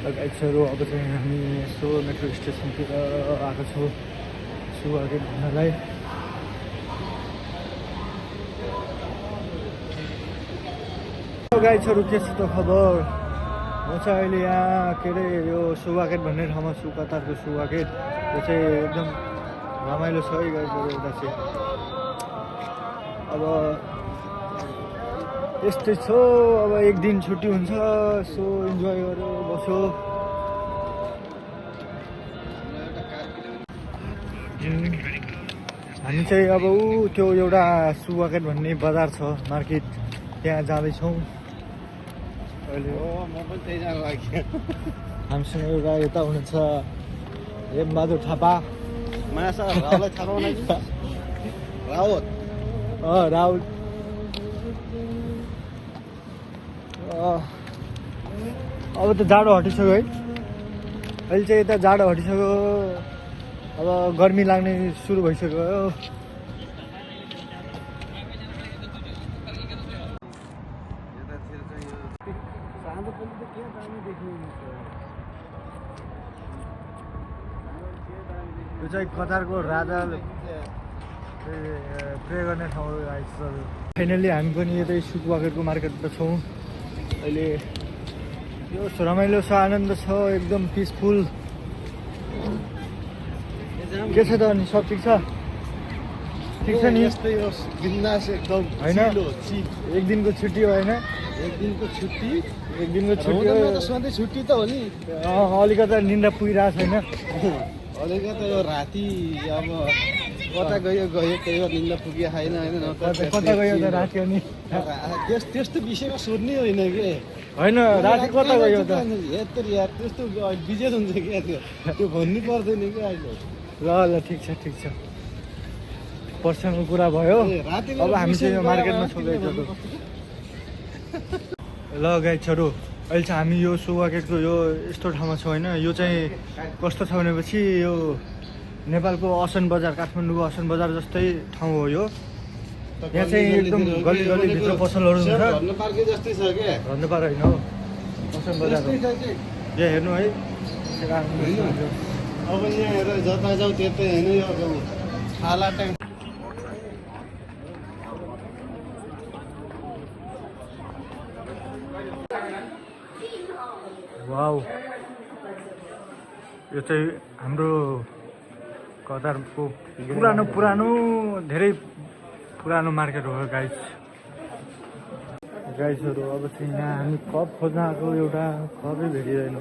गाइड्सहरू अब चाहिँ हामी यसो मेट्रो स्टेसनतिर आएको छौँ सुगा गेट घुम्नलाई। गाइड्सहरू के छ त खबर? म चाहिँ अहिले यहाँ के अरे यो सुगा गेट भन्ने ठाउँमा छु, कतारको सुगा गेट। यो चाहिँ एकदम रमाइलो छ है गाइड्सहरू यता चाहिँ। अब यस्तै छ, अब एक दिन छुट्टी हुन्छ, सो इन्जोय गरेर बस्यो। हामी चाहिँ अब त्यो एउटा सुगा गेट भन्ने बजार छ, मार्केट, त्यहाँ जाँदैछौँ अहिले। म पनि त्यही जानु लाग्यो। हामीसँग एउटा यता हुनुहुन्छ हेमबहादुर थापा। माछा राहुललाई थाहा पाउन कि रावत राहुल। अब त जाडो हटिसक्यो है, अहिले चाहिँ यता जाडो हटिसक्यो, अब गर्मी लाग्ने सुरु भइसक्यो। यो चाहिँ कतारको राजा प्रे गर्ने ठाउँ आइस। फाइनल्ली हामी पनि यतै सुगा गेटको मार्केटमा छौँ अहिले। यो रमाइलो छ, आनन्द छ, एकदम पिसफुल। के छ त अनि, सब ठिक छ? ठिक छ नि? यस्तै हो, बिन्दास एकदम होइन? एक दिनको छुट्टी हो होइन? एक दिनको छुट्टी, एक दिनको छुट्टी हो। सधैँ छुट्टी त हो नि। अलिकति निन्द्रा पुगिरहेको छैन। अलिकति यो राति अब कता गयो त्यही हो, निन्द्रा पुगे छैन होइन। कता गयो त राति? अनि त्यस्तो विषयमा सोध्ने होइन कि होइन, राति कता गयो त? यत्रो यार त्यस्तो बिजेत हुन्छ क्या, त्यो भन्नु पर्दैन कि अहिले। ल ठिक छ ठिक छ, पर्सनल कुरा भयो। अब हामी चाहिँ यो मार्केटमा छँदैछौँ। ल गाइड्सहरू, अहिले चाहिँ हामी यो सुगा गेटको यो यस्तो ठाउँमा छौँ होइन। यो चाहिँ कस्तो छ भनेपछि यो नेपालको असन बजार, काठमाडौँको असन बजार जस्तै ठाउँ हो यो। यहाँ चाहिँ एकदम गली गलीभित्र पसलहरू हुन्छ। भन्नु पार्के जस्तै छ क्या, भन्नु पार होइन हो, असन बजार हो। यहाँ हेर्नु है, अब यहाँ हेर जता जाउँ त्यतै होइन, यो छाला ट्याङ। वाउ, यो चाहिँ हाम्रो कतारको पुरानो धेरै पुरानो मार्केट हो गाइड्सहरू। अब चाहिँ यहाँ हामी कप खोज्न आएको, एउटा कपै भेटिँदैन।